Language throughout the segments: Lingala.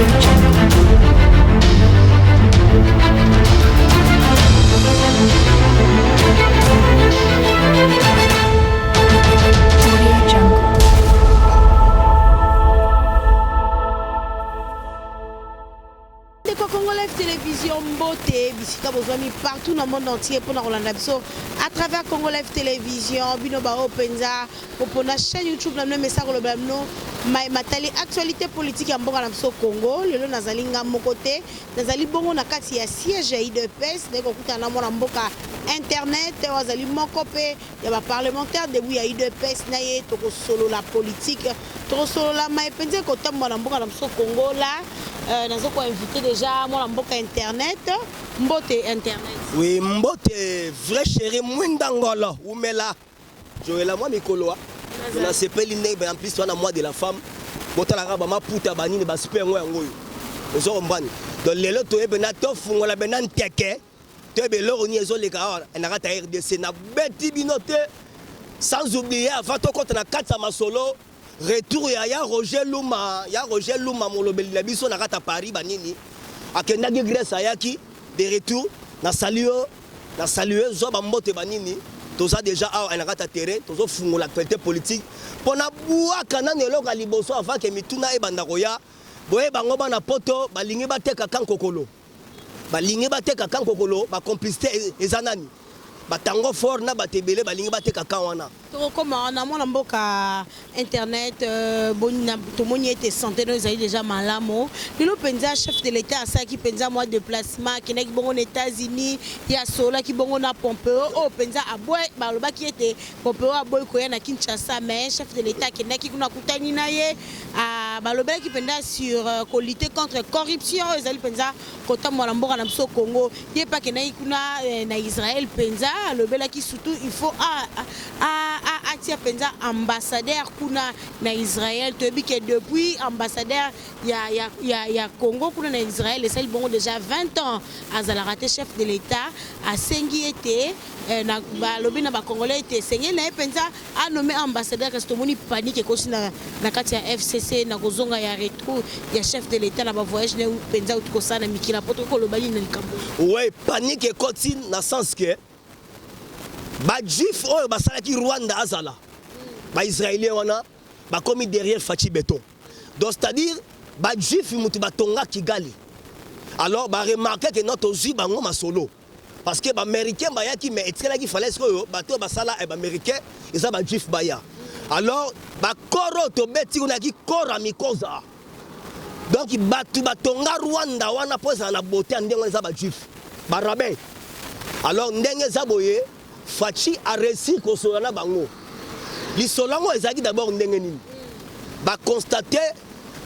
Audio Jungle. Audio Jungle. Ndeko Congo Live Television mbote bisika bozwami partout na monde entier mpona kolanda biso à travers Congo Live Television bino baoyo mpenza kopona chaîne YouTube na bino mesa kolobela bino maye matali actualité politique ya mboka na biso Congo. Lelo nazali nga moko te, nazali bongo na kati ya siège ya UDPS, naye kokutana na mwana mboka internet oyo azali moko mpe ya ba parlementaire debout ya UDPS. Na ye tokosolola politique, tokosolola maye mpenza ekotambola na mboka na biso Congo. La nazo ko inviter déjà mwana mboka internet. Mbote internet. Oui, mbote vrai chéri Mwinda Ngolo umela Joela mwa mikolo nasepeli ndenge en plus wana mois de la femme botalaka bamaputa banini baspe yango yango oyo ozo comprendre. Donc lelo toye bena tofungola bena nteke toyeba eloko nini ezoleka awa na kati ya RDC. Nabeti bino te sans oublier avant tokɔta na kati ya masolo retour ya ya Roger Luma, ya Roger Luma molobeli na biso na kati ya Paris banini akendaki Grèce ayaki de retour. Na sali yo, na salue zwa bambote banini. Toza déjà awa na kati ya terrain, tozofungola actualité politique mpo na bwaka nano eloko ya liboso avant ke mituna ebanda koya. Boye bango bana poto balingi bateka kankokolo, balingi bateka kankokolo, bacomplicité eza nani? Batango fort na bato ebele balingi bateka kan wana. Tokokoma wana. Mwana mboka internet, tomoni ete santé no ezali déjà malamu. Lelo mpenza chef de l'État asalaki mpenza mwa déplacement, akendaki bongo na États-Unis, ye asololaki bongo na Pompeo oyo mpenza aboy, balobaki ete Pompeo aboyi koya na Kinshasa, mais chef de l'État akendaki kuna, akutani na ye, balobelaki mpenza sur kolutter contre corruption oyo ezali mpenza kotambola na mboka na biso Congo. Ye mpe akendaki kuna na Israël mpenza, alobelaki surtout il faut atia mpenza ambassadeur kuna na Israël. Toyebi ke depuis ambassadeur ya Congo kuna na Israël esali bongo déjà 20 ans azalaka te. Chef de l'État asengi ete balobi na bacongolais ete esengeli na ye mpenza anommer ambassadeur. Kasi tomoni panique ekosi na kati ya FCC na kozonga ya retour ya chef de l'État na bavoyage ne mpenza auti kosala na mikila po tokoki koloba nini na likambo? Oui, panique ekoti na sens ke bajuif oyo basalaki Rwanda azala baisraélien wana bakomi derrière Fatshi Béton. Donc c'est-à-dire bajuif mutu batonga Kigali. Alors baremarquer ke no tozwi bango masolo parce que baaméricain bayaki mais etikalaki falaise oyo bato oyo basala baaméricain eza bajuif baya. Alors bakoro oyo tobeti kuna yaki kora mikoza. Donc bato batonga Rwanda wana mpo ezala na beauté ya ndenge wana eza bajuif, barabbin. Alors ndenge eza boye, Fatshi aréussir kosolola na bango. Lisolo yango ezalaki d'abord ndenge nini? Baconstater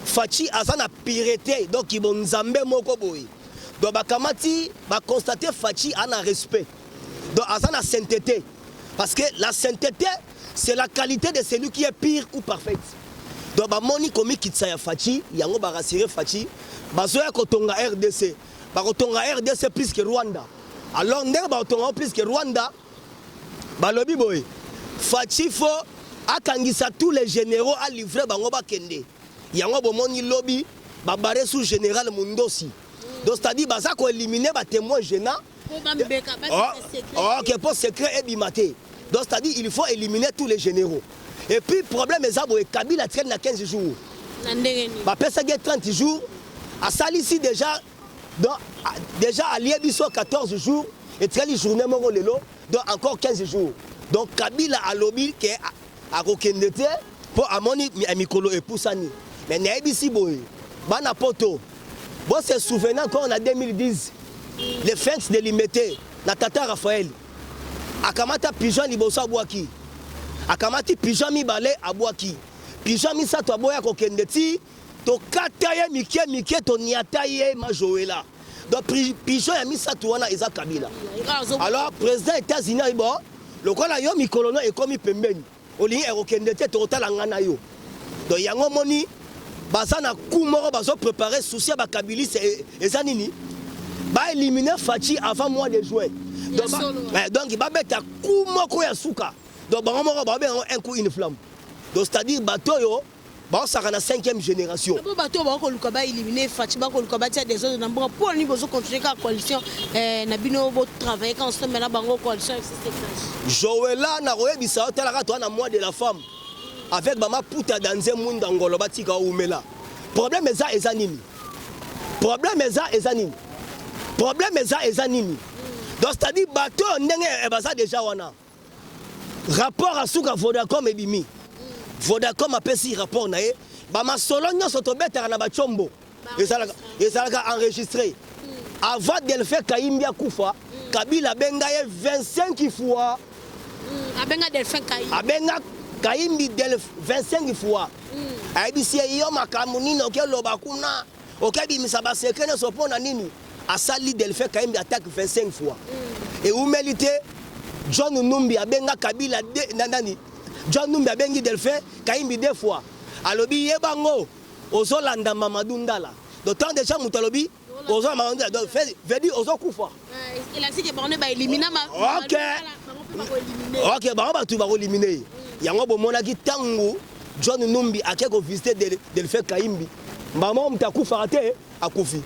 Fatshi aza na pureté, donc bonzambe moko boye. Donc bakamati baconstater Fatshi a na respect, donc aza na sainteté, parce que la sainteté, c'est la qualité de celui qui est pire ou parfaite. Donc bamoni komikitisa ya Fatshi, yango barassurer Fatshi bazoya kotonga RDC, bakotonga RDC plus que Rwanda. Alors ndenge bakotonga plus que Rwanda, balobi boye Fatshi faut akangisa tous les généraux, alivrer bango bakende. Yango bomoni lobi babarrer sous général Mundosi. Donc c'est-à-dire baza koéliminer batémoin gênant. Ok, mpo secret ebima te. Donc c'est-à-dire il faut éliminer tous les généraux. Et puis problème eza boye, Kabila atikali na 15 jours. Bapesaki ye 30 jours, asalisi déjà. Donc déjà alie biso 14 jours, etikali journée moko lelo, donc encore 15 jours. Donc Kabila alobi ke akokende te mpo amoni mikolo epusani. Mais nayebisi boye bana poto, bo se souvenir encore na 2010, le Phoenix de Limete na tata Raphaël akamata pigeon liboso abwaki, akamati pigeon mibale abwaki, pigeon misato aboya kokende ti tokata ye mike mike, toniata ye majoela. Donc pigeon ya misato wana eza Kabila. Alors président États-Unis ayi bon lokola yo mikolo no ekomi pembeni, olingi ekokende te, tokotala nga na yo. Donc yango moni baza na coup moko bazopréparer. Souci ya bakabiliste eza nini? Baéliminer Fatshi avant mois de juin. Donc, donc babeta coup moko ya suka. Donc bango moko babenga yango un coup une flamme. Donc c'est-à-dire bato oyo Baosaka na 5e génération. Bo bato oyo bakoluka ba éliminer Fatshi, bakoluka batia désordre na mboka, mpo nini bozocontinue kaka coalition na bino, botravaille kaka ensemble na bango, coalition FCC CACH? Joela, nakoyebisa yo, talaka, toa na mois de la femme avec bamaputa danze mwinda ngolo batika oumela. Problème eza nini? Problème eza nini? Problème eza nini? Donc c'est-à-dire bato oyo ndenge baza déjà wana, rapport asuka Vodacom ebimi, Vodacom apesi rapport na ye, bamasolo nyonso tobetaka na bacombo ezalaka enregistré. Avant Delphin Kayimbi akufa, Kabila abenga ye 25 fois. Abenga Delphin Kai? Abenga Kayimbi Delph 25 fois. Ayebisi ye: yo makambo nini okeloba kuna, okebimisa basecret nyonso mpo na nini? Asali Delphin Kayimbi attaque 25 fois. Ewumeli te, John Numbi abenga Kabila nani, John Numbi abengi Delphin Kayimbi deux fois, alobi: yebango, ozolanda Mamadou Ndala. Donc tant déjà moto alobi ozolanda Mamadou Ndala, donc veut dire ozokufa. Elakisi ke bango nde baélimina. Ok, bango bato bakoéliminer ye. Yango bomonaki ntango John Numbi ake kovisite Delphin Kayimbi, mbama moto akufaka te, akufi.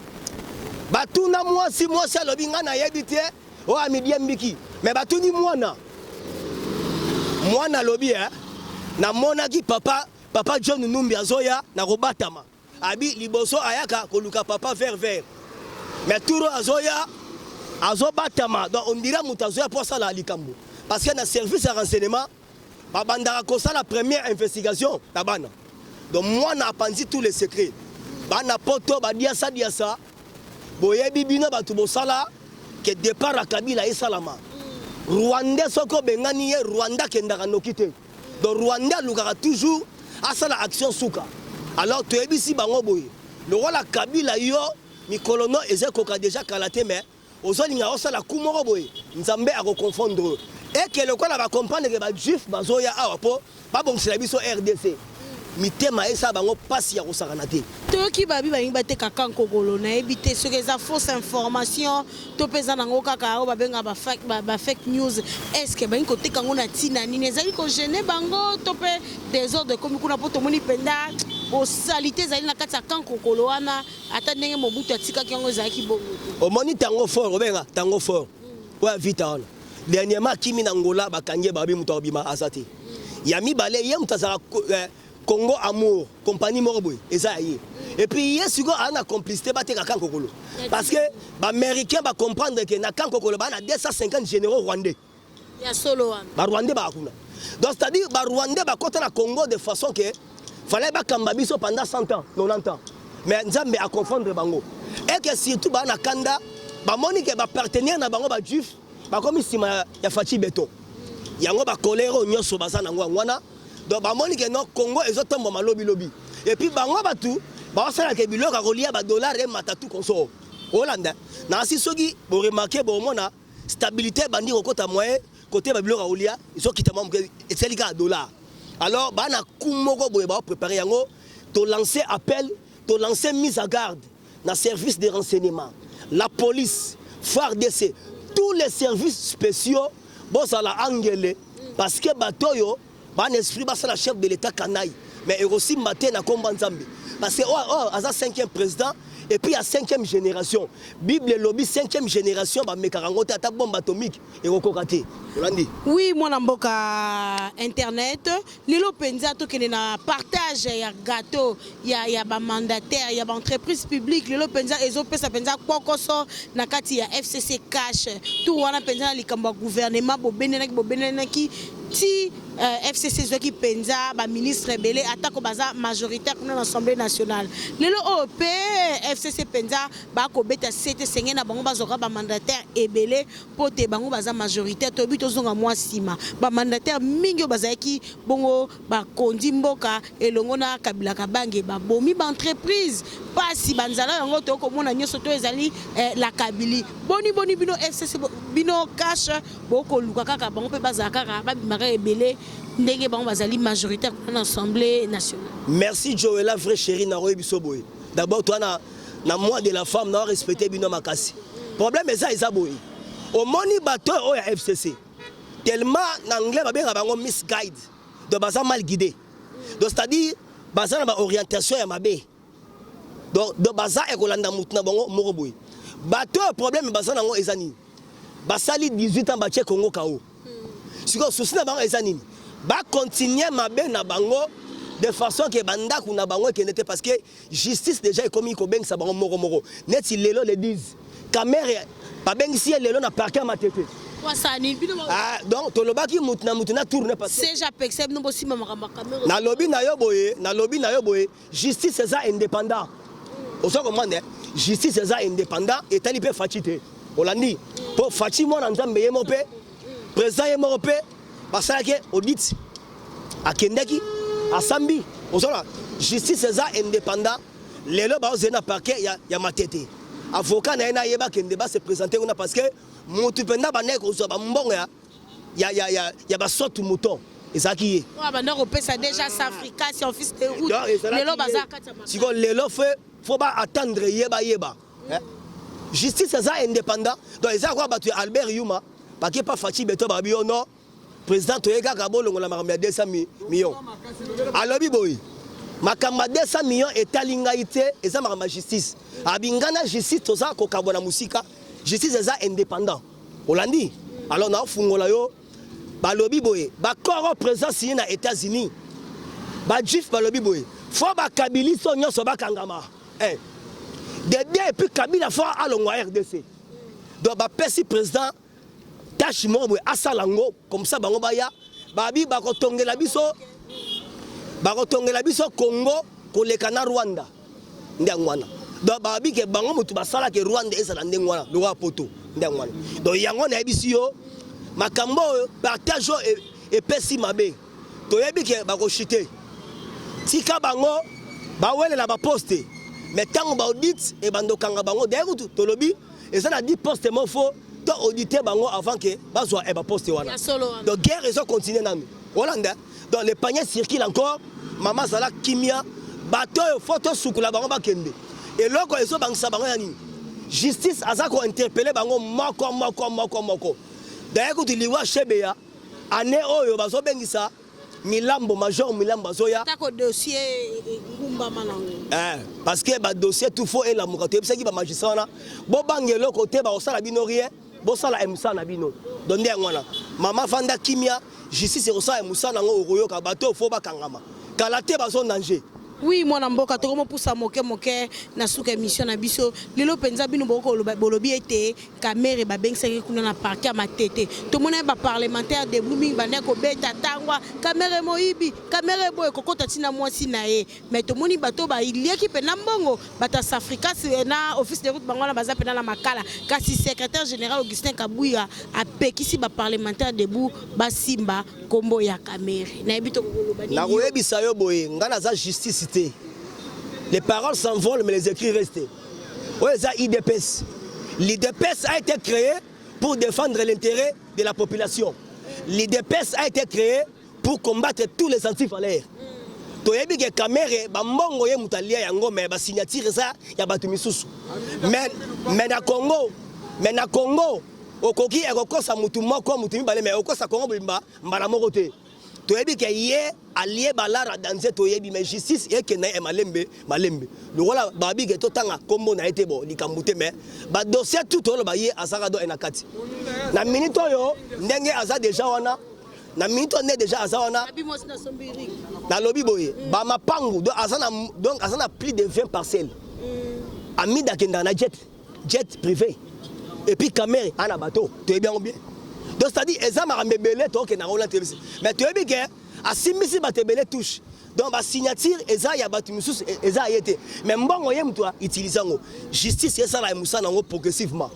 Batuna mwasi, mwasi alobi: ngai nayebi te oyo amidiembiki. Me batuni mwana, mwana alobi: namonaki papa John Numbi azoya na kobatama. Abi liboso ayaka koluka papa vert vert, mais tour azoya azobatama. Donc on dirait moto azoya mpo asala likambo, parce que na service ya renseignement babandaka kosala première investigation na bana. Donc mwana apanzi tous les secrets. Bana poto badiasa diasa, boyebi bino bato bosala ke départ ya Kabila esalama. Rwandais soki obengani ye, Rwanda akendaka noki te. Donc Rwandais alukaka toujours asala action suka. Alors toyebisi bango boye: lokola Kabila yo mikolo no eza ekoka déjà kala te, mais ozolinga osala ku moko boye, Nzambe akoconfondre oyo eke lokola bacomprendre ke bajuif bazoya awa mpo babongisela biso RDC, mitema esala bango mpasi ya kosakana te. Toyoki babi balingi bateka kankokolo. Nayebi te soki eza fausse information to mpe eza nango kaka oyo babengaka bafake news. Est ce que balingi koteka yango na ntina nini? Ezali kogêner bango to mpe désordre ekomi kuna? Mpo tomoni mpenza bosali te ezali na kati ya kankokolo wana, ata ndenge Mobutu atikaki yango ezalaki bongo te. Omoni Tango Fort, obenga Tango Fort oyo avita wana, dernièrement akimi na Ngola, bakangi ye, babi moto akobima aza te. Ya mibale, ye moto azalaka Congo Amour, compagnie moko boye eza ya ye. Et puis ye sikoyo aza na complicité bateka kankokolo, parce que baaméricain bacomprendre ke na kankokolo baa na 250 généraux rwandais. Ya solo wana? Barwandais baka kuna. Donc c'est à dire barwandais bakɔta na Congo de façon ke fallait bakamba biso pendant 100 ans, 90 ans, mais Nzambe aconfondre bango. Et que surtout baa na kanda, bamoni ke bapartenaire na bango bajuif bakomi nsima ya Fatshi Béton. Yango bacolère oyo nyonso baza nango yango wana. Donc bamoni ke non, Congo ezotombama lobilobi. Et puis bango bato baosalaka biloko ya kolia, badollar emata, tout consort. Olanda nasi, soki boremarquer, bomona stabilité ebandi kokota, moyen kote babiloko ya kolia ezokita mwa moke, esali kaka dollar. Alors baa na ku moko boye baoprépare yango. Tolancer appel, tolancer mise à garde na service de renseignement, la police, FARDC, tous les services spéciaux, bozala angele, parce que bato oyo bana esprit basala chef de l'État kanayi, mais ekosimba te na komba Nzambe, parce que oyo aza cinquième président et puis ya cinquième génération. Bible elobi cinquième génération bamekaka yango te, ata bombe atomique ekokoka te. Olandi? Oui, mwana mboka internet, lelo mpenza tokende na partage ya gâteau ya bamandataire ya baentreprise publique. Lelo mpenza ezopesa mpenza kwokoso na kati ya FCC CACH. Tour wana mpenza na likambo ya gouvernement, bobendenaki ti FCC ezwaki mpenza baministre ebele, atako baza majoritaire kuna na Assemblée nationale. Lelo oyo mpe FCC mpenza bakobeta sete, senge na bango bazwaka bamandataire ebele mpo te bango baza majoritaire. Toyebi, tozonga mwa nsima, bamandataire mingi oyo bazalaki bongo bakondi mboka elongo na Kabila Kabange, babomi baentreprise, mpasi, banzala, yango tokomona nyonso to ezali la Kabili. Boni boni bino FCC, bino CACH, bokoluka kaka bango mpe bazala kaka, babimaka ebele ndenge bango bazali majoritaire kuna na Assemblée nationale? Merci Joela, vrai chéri. Nakoyebi biso boye: d'abord toa na mois de la femme, na respecte bino makasi. Problème eza boye: omoni bato oyo ya FCC, tellement na anglais babengaka bango misguide, donc baza mal guidé. Donc c'est à dire Baza na ba orientation ya mabe. Donc, donc baza ekolanda mutu na bango moko boye. Bato oyo problème baza nango eza nini? Basali 18 ans batie Congo KO. Sikoyo souci na bango eza nini? Ba continuer mabe na bango de façon que bandako na bango ekende te parce que justice déjà ekomi kobengisa bango moko moko. Neti lelo le 10 Kamerhe babengisi ye lelo na parquet ya Matete. Ah, donc tolobaki mutu na mutu na tourne parce que CG apekisa bino bosimba makambo ya Kamerhe. Nalobi na yo boye, nalobi na yo boye, justice eza indépendant. Ozo comprendre? Eh? Justice eza indépendant, etali pe Fatshi te. Olandi? Po Fatshi mwana Nzambe ye moko pe président ye moko pe basalaki audit akendaki asambi ozona justice eza indépendant lelo baozeli na parquet ya, ya matete avocat na ye na ye bakende ba se présenter kuna parce que mutu mpenza bandaki kozwa bambongo ya, ya, ya, ya, ya basotu mouton ezalaki ye oyo abanda kopesa déjà safricas office de route lelo baza kati ya sikoyo lelo fe fo ba attendre ye bayeba eh? Justice eza indépendant donc eza kwa bato ya Albert Yuma bake pa Fatshi Beton babi yo non président toye kaka bolongola makambo ya 200 millions alobi boye makambo ya 200 millions etali ngai te eza makambo ya justice abi ngai na justice toza kokabwana mosika justice eza indépendant olandi alors naofungola yo balobi boye baccord président signé na États-Unis bajuif balobi boye fo bakabiliso nyonso bakangama Eh. De bien et puis Kabila faut alongwa RDC. Donc ba pesi président tâche moko boye asala ngo comme ça bango baya babi bakotongela biso bakotongela biso Congo koleka na Rwanda nde yango wana donc babi ke bango motu basalaka Rwanda ezala ndenge wana lokola poto nde yango wana donc yango nayebisi yo makambo oyo partage oyo epesi mabe Toyebi ke bako chute. Tika bango bawelela ba poste. Mais tango ba audit ebanda okanga bango d'ailleurs kutu tolobi eza na 10 poste moko faut to auditer bango avant que bazwa eh, ba poste wana. Donc guerre ezo continuer nanu. Olanda donc le panier circule encore mama zala kimia bato oyo faut tosukula bango bakende. Eloko ezobangisa bango ya nini? Justice aza ko interpeller bango moko moko moko moko. D'ailleurs kutu liwa Shebeya Annee oyo bazo bengisa Milambo, Major Milambo azoya. Atako dossier engumbama nango. Eh, parce que ba dossier tout faut elamuka. Toyebisaki ba magistrat wana, bobanga eloko te, bakosala bino rien, bosala mosala na bino. Donc nde yango wana. Mama vanda kimia, justice ekosala mosala nango, okoyoka bato oyo faut bakangama. Kala te bazo nanger. Oui mwana mboka tokomopusa moke moke na suka émission na biso lelo mpenza bino bokoloba bolobi ete Kamere babengisaki kuna na parquet ya Matete. Tomonaki ba parlementaires debout mingi bandaki kobeta tangwa Kamere moyibi, Kamere boye kokota ti na mwasi na ye. Mais tomoni bato oyo baliaki mpenza mbongo, bato ya Safricas na office de route bango wana baza mpenza na makala. Kasi secretaire general Augustin Kabuya apekisi ba parlementaires debout basimba kombo ya Kamere. Nayebi te okoloba nini? Nakoyebisa yo boye, ngai naza justice te. Les paroles s'envolent mais les écrits restent. Oyo eza udps. L'udps a été créé pour défendre l'intérêt de la population. L'udps a été créé pour combattre tous les antivaleurs. Toyebi ke Kamerhe ba mbongo ye moto alia yango mais ba signature eza ya bato misusu. Mais na Congo, mais na Congo okoki ekokosa mutu moko mutu mibale mais okosa Congo mobimba mbala moko te. Toyebi ke ye alie balara danze toyebi mais justice ekenda ye malembe malembe lokola babi ke totanga kombo na ye te bo likambo te mais ba dossier tout toloba ye azaka do na kati na minute oyo ndenge aza deja wana na minute oyo nde deja aza wana nalobi boye ba mapangu donc aza na donc aza na plus de 20 parcelles amida akendaka na jet jet privé et puis Kamerhe ana bateau toyebi yango bien donc c'est à dire eza makambo ebele tokende yango na televisi mais toyebi ke asimbisi bato ebele touche donc ba signature eza ya bato misusu eza ye te mais mbongo ye moto utilise yango justice esala ya mosala yango progressivement.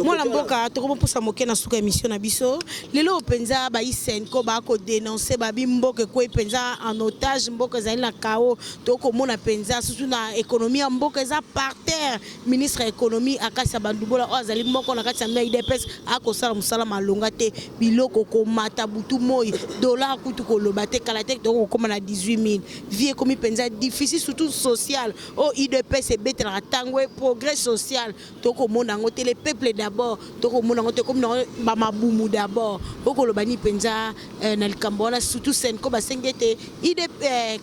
Mwana mboka tokomopusa moke na suka émission na biso lelo mpenza bayi senko bakodenonse babi mboka ekwei mpenza en otage mboka ezali na kao tokomona mpenza susu na économie ya mboka eza par terre Ministre ya economie Acacia Bandubola oyo azali moko na kati ya mia udps akosala mosala malonga te, biloko komata butu moyi, dollar kutu koloba te, kala te tokoki kokoma na 18000. Vie ekomi penza difficile surtout social oyo udps ebetelaka tango progrès social tokomona yango te, le peuple d'abord tokomona yango te, ekomi nango bamabumu d'abord. Okoloba nini mpenza na likambo wana, surtout CENCO basengi ete ide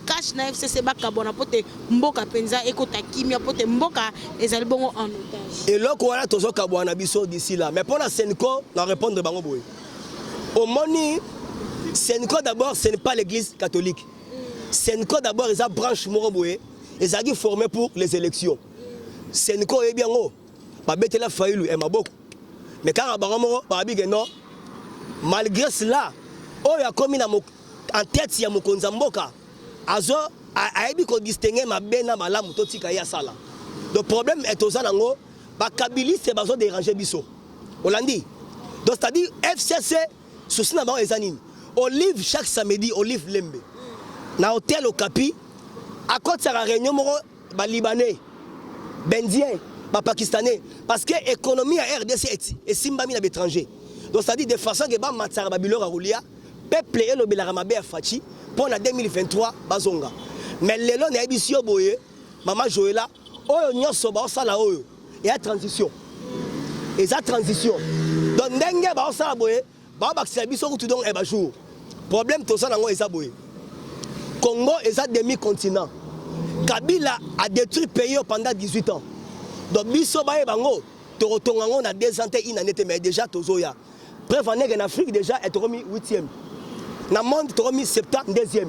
CACH na FCC bakabwana mpo te mboka mpenza ekota kimia, mpo te mboka ezali bongo en otage? Eloko wana tozokabwana na biso d'ici là, mais mpo na CENCO, na répondre bango boye. Omoni, CENCO d'abord, ce n'est pas l'Église catholique. CENCO d'abord eza branche moko boye ezalaki formé pour les élections. CENCO, oyebi yango, babetela Fayulu e maboko, mais kaka bango moko babi ke non. Malgré cela, oyo akomi na en tête ya mokonzi ya mboka azo ayebi kodistingue mabe na malamu. Totika ye asala. Donc problème e toza nango, bakabiliste bazodéranger biso, olandi? Donc c'est-à-dire FCC, souci na bango eza nini? Olive, chaque samedi, Olive Lembe na hôtel Okapi akotisaka réunion moko, Balibanais, Baindien, Bapakistanais, parce que économie ya RDC esimbami na baétranger. Donc c'est-à-dire de façon ke bamatisaka babiloko ya kolia, peuple elobelaka mabe ya Fatshi mpo na 2023 bazonga. Mais lelo nayebisi yo boye, mama Joela, oyo nyonso baosala oyo eya transition, eza transition. Donc ndenge baosala boye, baobakisela biso kutu donc bajour. Problème toza nango eza boye: Congo eza demi continent. Kabila a détruit pays oyo pendant 18 ans. Donc biso bayeba yango, tokotonga yango na 2 ans te, une année te, mais déjà tozoya. Preuve en est que na Afrique déjà tokomi 8e, na monde tokomi 72e.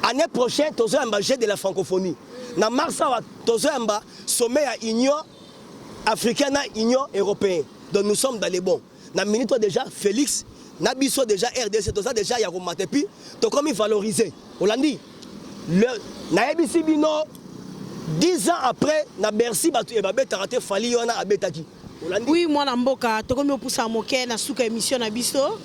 Année prochaine tozoyamba Jeux de la Francophonie. Na mars awa tozoyamba sommet ya Union africaine na Union européenne. Donc nous sommes dans les bons. Na minute oyo déjà, Félix na biso déjà, RDC toza déjà ya komata, et puis tokomi valoriser, olandi? Nayebisi bino, 10 ans après na Bercy, bato e babetaka te, Fally wana abetaki, olandi? Oui, mwana mboka, tokomi opusa moke na suka émission na biso.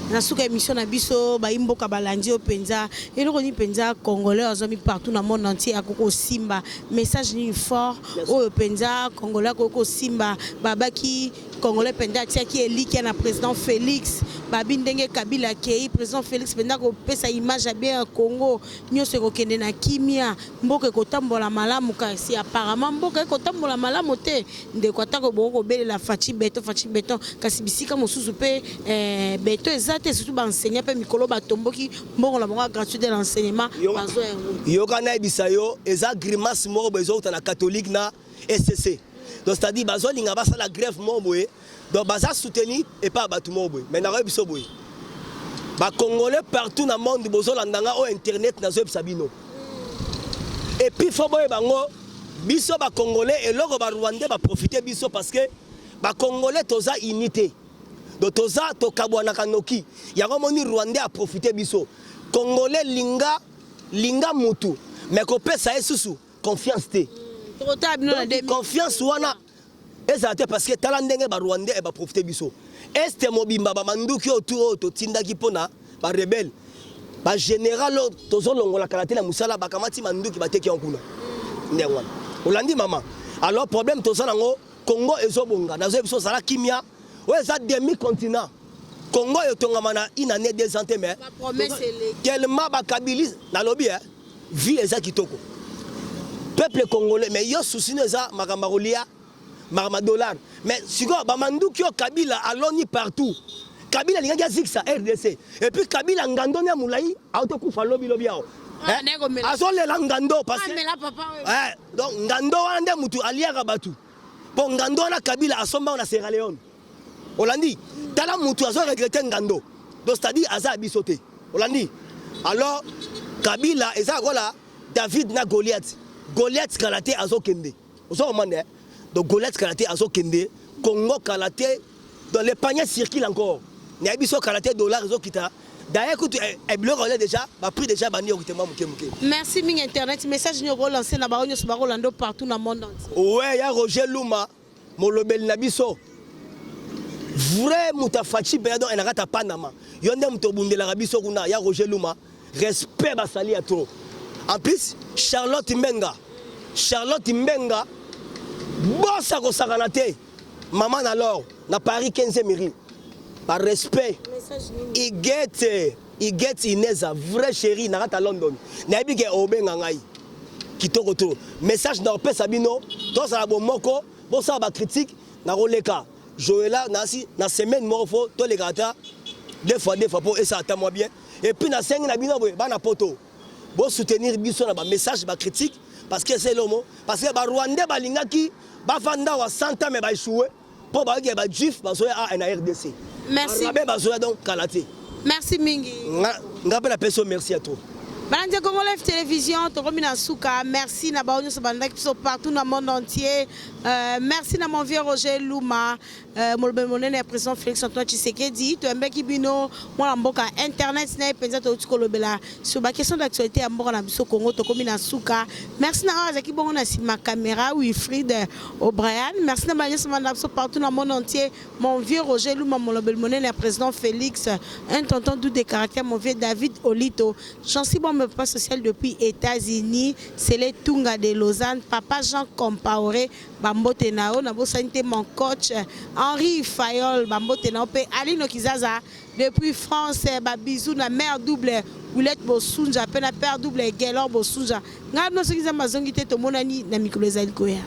Na suka émission na biso, bayi mboka balandi oyo mpenza, eloko nini mpenza Congolais azwami partout na monde entier akoki kosimba? Message nini fort oyo mpenza Congolais akoki kosimba? Babaki Congolais mpenza atiaki elikya na président Félix, babi ndenge Kabila akei, président Félix mpenza kopesa image ya bien ya Congo, nyonso ekokende na kimia, mboka ekotambola malamu. Kasi apparemment mboka ekotambola malamu te, ndeko. Atako boko kobelela Fatshi béton, Fatshi béton, kasi bisika mosusu mpe béton eza te, surtout baenseignant mpe mikolo batomboki, mbongo na bango ya gratuit de l'enseignement bazwa yango. Yoka, nayebisa yo, eza grimace moko boye ezouta na catholique na SCC. Donc c'est-à-dire bazolinga basala grève moko boye, donc baza soutenir epai ya bato moko boye. Mais nakoyebi biso boye, Bacongolais partout na monde bozolanda nga oyo internet, nazoyebisa bino, et puis faut boyeba yango, biso Bacongolais, eloko Barwandais baprofite biso, parce que Bacongolais toza unité. Donc toza tokabwanaka noki. Yango moni Rwandais aprofite biso. Congolais, linga linga mutu, mais kopesa ye susu confiance te. Tokotala bino na Donc, confiance wana ezala te, parce que tala ndenge Barwandais e baprofite biso. Est mobimba, bamanduki oyo tu oyo totindaki mpona barebele, bagénéral oyo tozolongola kala te na mosala, bakamati manduki, bateki yango kuna. Ndenge wana, olandi mama? Alors problème toza nango, Congo ezobonga. Nazoyebi biso, ozala kimia. Oyo eza demi continent. Congo etongama na une année, 2 ans te, mais Bapromesse eleki. Tellement bakabili, nalobi eh, vie eza kitoko, peuple congolais. Mais yo souci no eza makambo ya kolia, makambo ya dollar. Mais sikoyo bamanduki oyo Kabila aloni partout, Kabila alingaki azikisa RDC. Et puis Kabila, ngando ya molai, autokufa lobilobi awa. Ah, naye komela. Azolela ngando parce que Amela papa oyo. Eh, donc ngando wana nde mutu aliaka bato, mpo ngando wana Kabila asomba na Sierra Leone, olandi? Tala, mutu azo regretter ngando. Donc c'est-à-dire aza ya biso te, olandi? Alors Kabila eza lokola David na Goliath. Goliath kala te azokende, ozo komanda, eh? Donc Goliath kala te azokende. Congo kala te. Donc le panier circule encore. Nayebi biso, kala te dollar ezokita. D'ailleurs kutu biloko olia déjà, baprix déjà bandi okitema moke moke. Merci mingi. Internet, message nini okolancer na bango nyonso bakolanda partout na monde entier? Ouais, ya Roger Luma, molobeli na biso, vrai moto aFatshi mpenza. Donc na kati ya Panama, yo nde moto obundelaka biso kuna. Ya Roger Luma, respect, basali ya trop. En plus Charlotte Mbenga, Charlotte Mbenga bosa kosakana te, mama na lor na Paris 15e mairie, par respect. Message nini? Igete, Igete Ineza, vrai chéri na kati ya London, nayebi ke obenga ngai kitoko to. Message na kopesa bino, tozala bomoko, bosala bacritique na koleka. Joela nasi na semaine moko fo toleka ata deux fois deux fois mpo esala ata mwa bien. Et puis nasengi na bino boye, bana poto, bosoutenir biso na bamessage, bacritique, parce que c'est lomo, parce que barwandais balingaki bavanda wa 100 ans, mais baéchoué mpo bayoki ya bajuif bazoya a na RDC. Merci. Babe bazoya donc kala te. Merci mingi. Nga mpe napesi yo merci ya trop. Balandi ya Congo Live Télévision, tokomi na suka. Merci na bao nyonso bandaki biso partout na monde entier. Merci na mon vieux Roger Luma, molobi monene ya président Félix Antoine Tshisekedi. Toyambaki bino mwana mboka internet na ye mpenza, touti kolobela sur baquestion d'actualité ya mboka na biso Congo. Tokomi na suka. Merci na oyo azalaki bongo na nsima caméra, Wilfried O'Brien. Merci na banyonso banda biso partout na monde entier. Mon vieux Roger Luma, molobeli monene ya président Félix, un tonton doux de caractère, mon vieux David Olito, Jancy Bombe, papa social depuis États-Unis, Sele Tunga de Lausanne, papa Jean Compaoré, bambote na yo. Nabosani te mon coach Henri Fayol, bambote na yo. Mpe Alino Kizaza depuis France, babisous na mère double Wilette Bosunja mpe na père double Gelor Bosunja. Ngai bino, soki Nzambe azongi te, tomonani na mikolo ezali koya.